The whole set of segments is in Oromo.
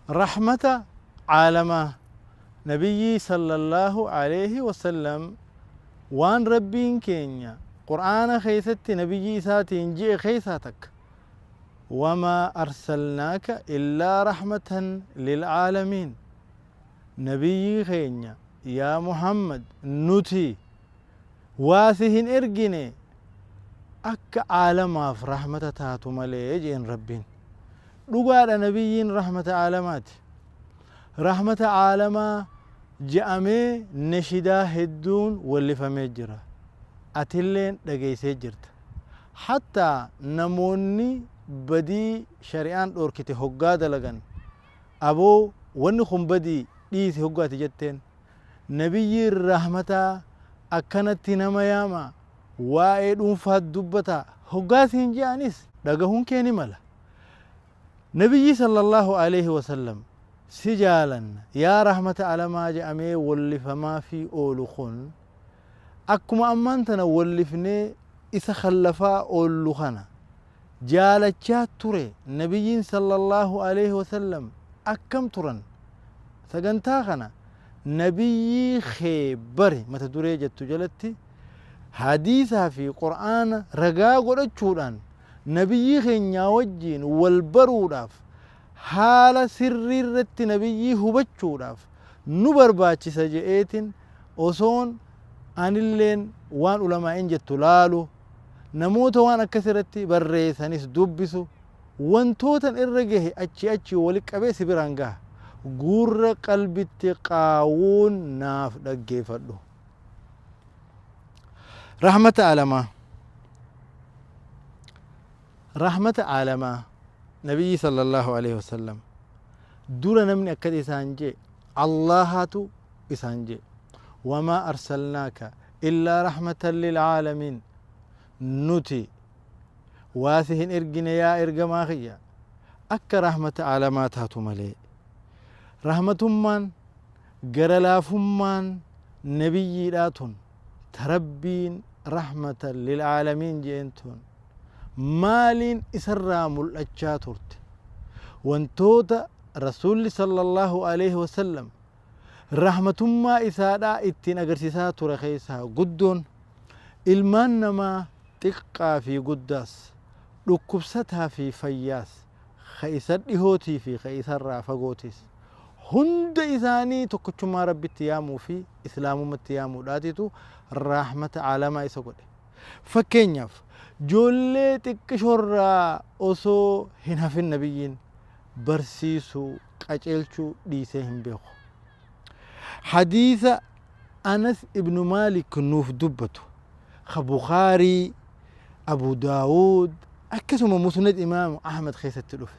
Rahmata caalamaa Nabiyyii sallallahu alayhi wasallam, waan Rabbiin keenya Qur'aana keeysatti nabiyyii isaatiin je'e keeysaa takka, wamaa arsalnaaka illaa rahmatan lilcaalamiin. Nabiyyii keenya yaa Muhammad, nuti waa si hin ergine akka caalamaaf rahmata taatu malee jeen Rabbiin. Dhugaadha, nabiyyiin rahmata caalamaati. Rahmata caalamaa je'amee nashidaa hedduun wallifamee jira, atilleen dhageeysee jirta. Hattaa namoonni badii shari'aan dhoorkite hoggaa dalagan, aboo wanni kun badii, dhiisi hoggaati jetteen, nabiyyiin rahmataa akkanatti nama yaama, waa'ee dhuunfaa dubbata hoggaa siin je'anis dhagahuun kee ni mala. Nabiyyii sallallahu alaihi wasallam si jaalanna, yaa rahmata alamaa je'amee wallifamaa fi oolu kun, akkuma ammaan tana wallifnee isa khallafaa oollu kana jaalachaa ture. Nabiyyiin sallallahu alaihi wasallam akkam turan? Sagantaa kana nabiyyii kee bari mata duree jettu jalatti hadiisaa fi Qur'aana ragaa godhachuudhaan nabiyyii keenyaa wajjiin wal baruudhaaf, haala sirrii irratti nabiyyii hubachuudhaaf nu barbaachisa je'eetin osoon anilleen waan ulamaa'in jettu laalu, namoota waan akkas irratti barreessanis dubbisu, wantootan irra gahe achi achi wali qabee si biraan gaha. Gurra qalbitti qaawuun naaf dhaggeeffadhu. Rahmata alamaa, rahmata aalamaa Nabiyyi sallallahu alaihi wasallam dura namni akkas isaan jee Allaahatu isaan jee, wamaa arsalnaaka illaa rahmatan lilcaalamiin. Nuti waa si hin ergine yaa ergamaa kiyya akka rahmata aalamaa taatu malee. Rahmatummaan, gara laafummaan nabiyyiidhaa tun, ta Rabbiin rahmatan lilcaalamiin jeen tun, maaliin isarraa mul'achaa turte? Wantoota Rasuulli sallallahu alaihi wasallam rahmatummaa isaadhaa ittiin agarsiisaa ture keessaa guddoon ilmaan namaa xiqqaa fi guddaas, dhukkubsataa fi fayyaas, ka isa dhihootii fi ka isarraa fagootis, hunda isaanii tokkochummaa Rabbitti yaamuu fi Islaamumatti yaamuudhaatitu rahmata caalamaa isa godhe. Fakkeenyaaf, joollee xiqqishoorraa osoo hin hafin nabiyyiin barsiisuu, qaceelchuu dhiisee hin beeku. Hadiisa Anas ibnu Maalik nuuf dubbatu ka Bukaarii, Abu Daawud, akkasuma Musnad Imaamu Ahmad keessatti dhufe,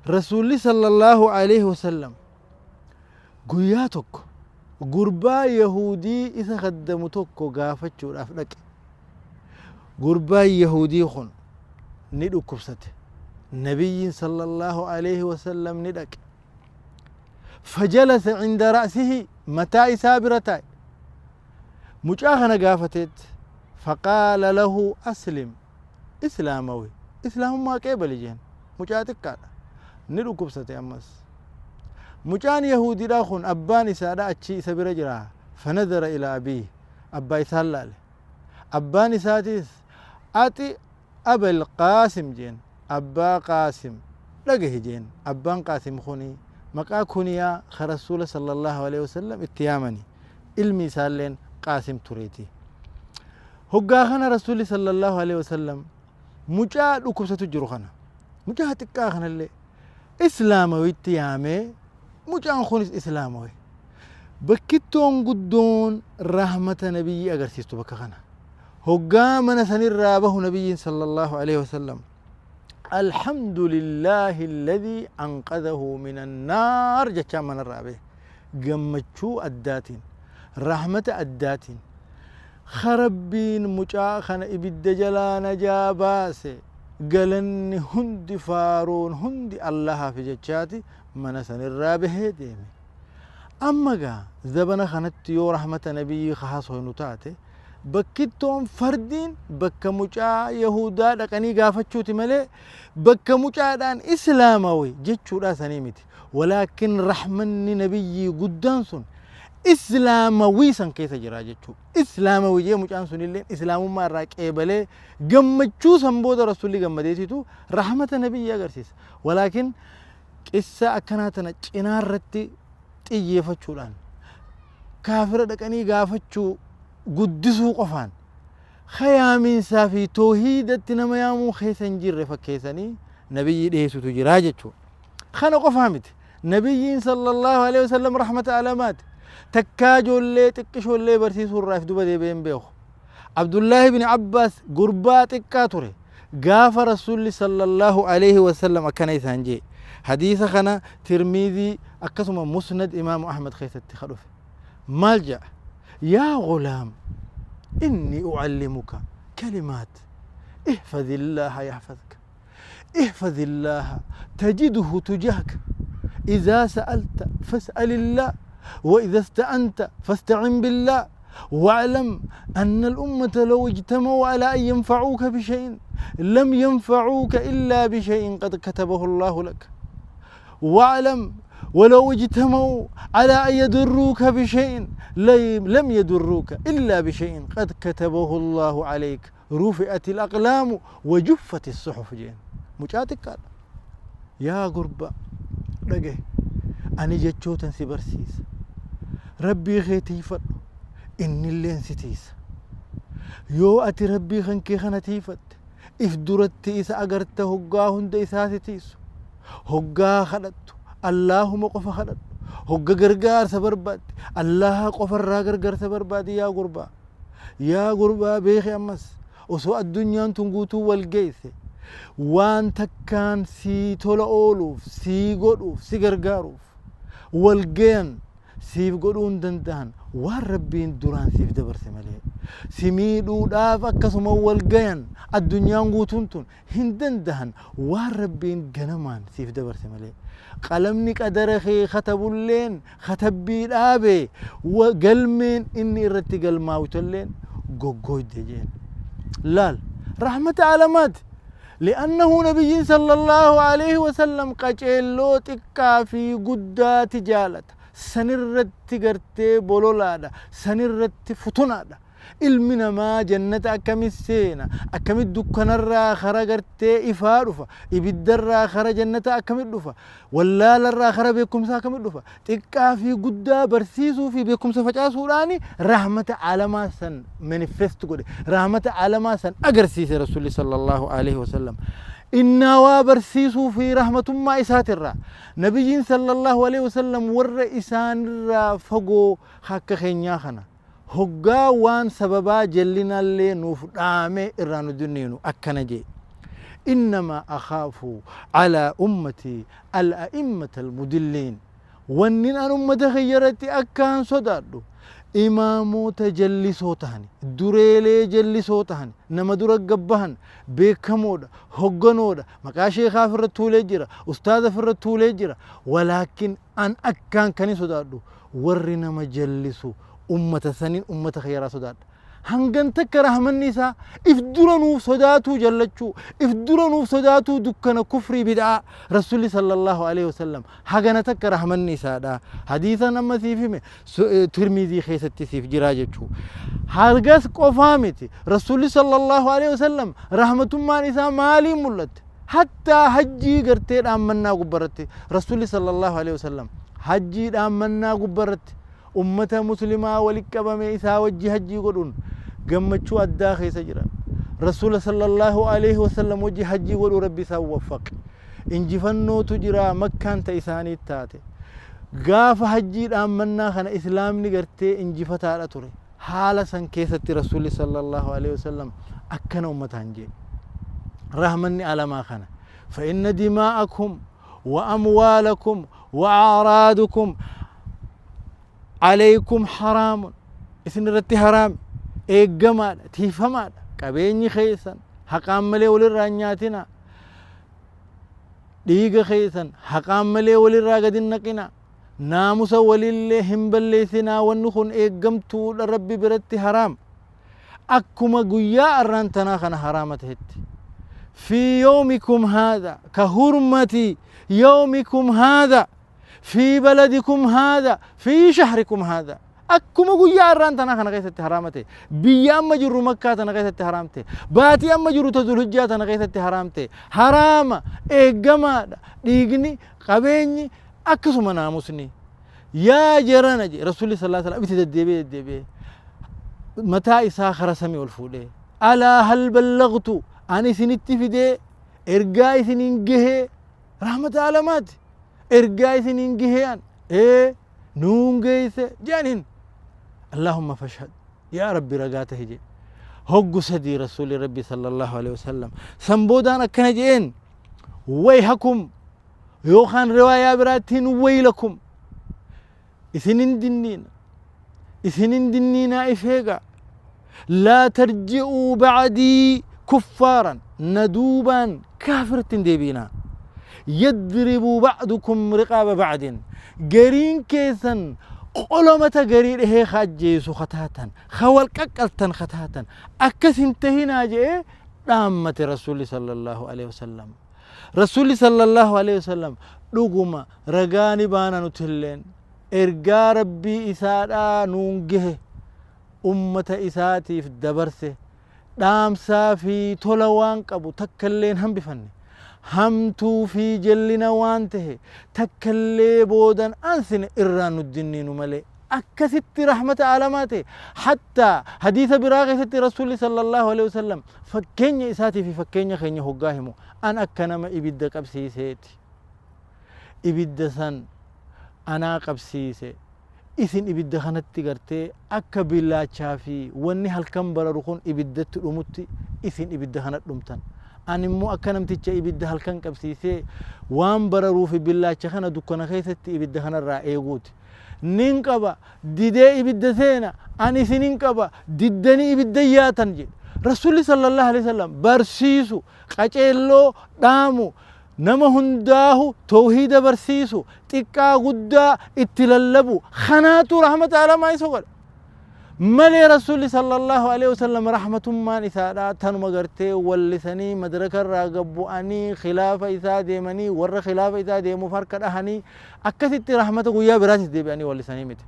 Rasuulli sallallahu alaihi wasallam guyyaa tokko gurbaa Yahudii isa kaddamu tokko gaafachuudhaaf dhaqe. Gurbaan Yahudii kun ni dhukkubsate. Nabiyyiin sallallahu alaihi wasallam ni dhaqe. Fajalasa cinda ra'sihi, mataa isaa bira taa'e. Mucaa kana gaafateet, faqaala lahu aslim, islaamawi, islaamummaa qeebali jeen. Mucaa xiqqaadha, ni dhukkubsate. Ammas mucaan Yahudiidha kun abbaan isaadha achi isa bira jira. Fanadara ilaa abiihi, abbaa isaan laale. Abbaan isaatis ati abal Qaasim jeen, abbaa Qaasim dhagahi jeen. Abbaan Qaasim kuni maqaa kuniyaa ka Rasuula sallallahu alaihi wasallam itti yaamani, ilmi isaalleen Qaasim tureeti. Hoggaa kana Rasuulli sallallahu alaihi wasallam mucaa dhukkubsatu jiru kana, mucaa xiqqaa kanallee islaamawitti yaamee, mucaan kunis islaamawe. Bakkittoon guddoon rahmata nabiyyi agarsiistu bakka kana: hoggaa mana sanirraa bahu nabiyyiin sallallahu alaihi wasallam alhamdu lillahi alladhii anqadhahu min annaar jechaan manarraa bahe, gammachuu addaatiin, rahmata addaatiin, Rabbiin mucaa kana ibidda jalaa najaa baase, galanni hundi, faaruun hundi Allahaaf jechaati mana sanirraa bahee deeme. Amma gaa zabana kanatti yoo rahmata nabiyyii haasofnu taate, Bakkittoon fardiin bakka mucaa Yahudaa dhaqanii gaafachuuti malee bakka mucaadhaan islaamawi jechuudha sanii miti. Walaakin rahmanni nabiyyii guddaan sun islaamawii san keessa jira jechuudha. Islaamawii jee mucaan sun illee islaamummaa irraa qeebalee gammachuu san booda rasuulli gammadeetitu rahmata nabiyyii agarsiisa. Walaakin qissa akkanaa tana cinaa irratti xiyyeeffachuudhaan kaafira dhaqanii gaafachuu guddisuu qofaan hayaamiinsaa fi toohiidatti nama yaamuu keessa hin jirre fakkeessanii nabiyyii dhiyeessutu jira jechuudha. Kana qofaa miti. Nabiyyiin sallallahu alaihi wasallam rahmata alamaati. Takkaa ijoollee xiqqishoollee barsiisuu irraa if duba deebi'ee hin beeku. Abdullaahi ibn Abbaas gurbaa xiqqaa ture. Gaafa rasuulli sallallahu alaihi wasallam akkana isaan jee. Hadiisa kana Tirmiizii akkasuma Musnad Imaamu Ahmad keessatti ka dhufe. Maal jedha? Yaa gulaam inni ucallimuka kalimaat ihfaz illaaha yahfazka ihfaz illaaha tajiduhu tujahka إذا سألت فاسأل الله وإذا استعنت فاستعن بالله واعلم أن الأمة لو اجتمعوا على أن ينفعوك بشيء لم ينفعوك إلا بشيء قد كتبه الله لك واعلم ولو اجتمعوا على أن يضروك بشيء لم يضروك إلا بشيء قد كتبه الله عليك رفعت الأقلام وجفت الصحف. جين مجاتك قال يا قربة رجع أنا جتشوتن سبرسيس ربي خيتي فر إني اللي نسيتيس يو أتي ربي خنكي خنتيفت إفدرت إسا أجرت هجاهن ديساتيس هجا خلت اللهم قف خلت هجا جرجار سبربات الله قف الراجر جر سبربات. يا قربة يا قربة بيخي أمس وسوء الدنيا تنقوتو والجيث waan takkaan sii tola ooluuf sii godhuuf si gargaaruuf walgayan siif godhuu hin danda'an waan rabbiin duraan siif dabarse malee si miidhuudhaaf akkasuma walgayan addunyaan guutuun tun hin danda'an waan rabbiin ganamaan siif dabarse malee qalamni qadara kee katabulleen katabbii dhaabe galmeen inni irratti galmaawutolleen goggoyde jeen laal rahmata alamaati. لأنه نبي صلى الله عليه وسلم قجلو تكا في قدا تجالت سنرت تقرتي بولولادا سنرت فتنادا ilmi namaa jannata akkamitti seena akkamitti dukkanarraa kara gartee ifaa dhufa ibiddarraa kara jannata akkamitti dhufa wallaalarraa kara beekumsaa akkamitti dhufa xiqqaa fi guddaa barsiisuu fi beekumsa facaasuudhaani rahmata alamaa san manifest godhe rahmata alamaa san agarsiise rasuulli sallallahu alaihi wasallam. إنا وبرسيسو في رحمة ما إساترا نبيين صلى الله عليه وسلم ور إسان را فقو حق خينيا هقا وان سببا جلنا اللي نوف دامي إرانو دنينو أكنجي. إنما أخاف على أمتي الأئمة المدلين ونين أن أمة خيرتي أكان صدادو إمامو تجلسو تهني دريلي جلسو تهني نما درق قبهن بيكمودا هقنودا مكاشي خاف الرتولي جرا أستاذ في الرتولي جرا ولكن أن أكان كني صدادو ورنا مجلسو أمة سنين أمة خيرا صداد هنگن تكره من نساء افدرنو صداتو جلچو افدرنو صداتو دكنا كفري بدعاء رسول صلى الله عليه وسلم هغنا تكره من نساء دا حديثا اما سيفي ترمذي خيستي سيف جراجچو هرگس قفامتي رسول صلى الله عليه وسلم رحمة ما نساء مالي ملت حتى حجي غرتي دامنا غبرتي رسول صلى الله عليه وسلم حجي دامنا غبرتي أمة مسلمة ولكبم إسا وجه حجي قدون قمتشو الداخي سجرا رسول صلى الله عليه وسلم وجه حجي قدو ربي سوفق إنجفنو تجرى مكان تإساني التاتي قاف حجي الأمنا خنا إسلام نقرتي إنجفتا لتوري حالة سنكيسة رسول صلى الله عليه وسلم أكن أمة هنجي رحمني على ما خنا فإن دماءكم وأموالكم وأعراضكم عليكم حرام إسن رتي حرام إيجمال تيفمال كبيني خيسا حقام ملي وللرانياتنا ديغ خيسا حقام ملي وللراغدين نقنا ناموس ولله هم بليسنا ونخن إيجمتو لربي برتي حرام Akkuma guyyaa arraan tanaa kana haraama tahetti. في يومكم هذا كهرمة يومكم هذا في بلدكم هذا في شهركم هذا. أكما قويا أران تنا خنا قيسة حرامته، بيا أما جرو مكة تنا قيسة حرامته، باتي أما جرو تذو الحجة تنا قيسة حرامته. حرام إجماع ديجني قبيني أكسو مناموسني يا جرانا جي رسول الله صلى الله عليه وسلم بتدبي دبي متى إساخر سمي والفولي ألا هل بلغت أنا سنتي في دي إرجاي سنين جه رحمة عالمات إرجاي سنين جه أن إيه نون جيس جانين اللهم فاشهد يا ربي رجاته جي هج سدي رسول ربي صلى الله عليه وسلم سنبودان أكنجين ويحكم يوخان رواية براتين ويلكم إثنين دنين إثنين دنين إفيقا لا ترجعوا بعدي كفارا ندوبا كافرة ديبينا يضرب بعضكم رقاب بعض قرين كيسا قلمة قرين هي خاجيس خطاتا خوال كاكلتن خطاتا أكس انتهينا جئ رحمة رسول صلى الله عليه وسلم. رسول صلى الله عليه وسلم لقما رقاني بانا نتلين إرقا ربي إسادا نونجه أمة إساتي في الدبرسه dhaamsaa fi tola waan qabu takkalleen hambifanne hamtuu fi jallina waan tahe takkallee boodan ansine irraa nuddinniinu malee akkasitti rahmata aalamaa ta'e. Hattaa hadiisa biraa keessatti rasuulli sallallahu alaihi wasallam fakkeenya isaatii fi fakkeenya keenya hoggaa himu an akka nama ibidda qabsiiseeti ibidda san anaa qabsiise isin ibidda kanatti gartee akka billaachaa fi wanni halkan bararu kun ibiddatti dhumutti isin ibidda kana dhumtan. Ani immoo akka namticha ibidda halkan qabsiisee waan bararuu fi billaacha kana dukkana keessatti ibidda kanarraa eeguuti. Nin qaba didee ibidda seena ani isinin qaba diddanii ibidda yaatan jedhe. Rasuulli sallallahu alaihi wasallam barsiisu qaceelloo dhaamu nama hundaahu tawhiida barsiisu xiqqaa guddaa itti lallabu kanaatu rahmata alamaa isa godha malee rasuulli sallallahu alaihi wasallam rahmatummaan isaadhaa tanuma gartee wallisanii madrakarraa gabbu'anii khilaafa isaa deemanii warra khilaafa isaa deemuuf harka dhahanii akkasitti rahmata guyyaa biraatis deebi'anii wallisanii miti.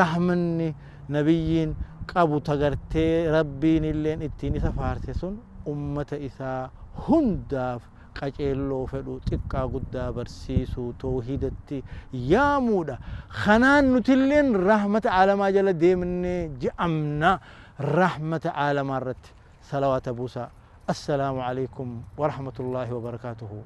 Rahmanni nabiyyiin qabu tagartee rabbiin illeen ittiin isa faarse sun ummata isaa hundaaf qaceelloo fedhu xiqqaa guddaa barsiisuu tawhiidatti yaamuudha. Kanaan nutilleen rahmata aalamaa jala deemnee je'amna rahmata aalamaa irratti salawaata buusaa. Assalaamu alaikum warahmatullaahi wabarakaatuhu.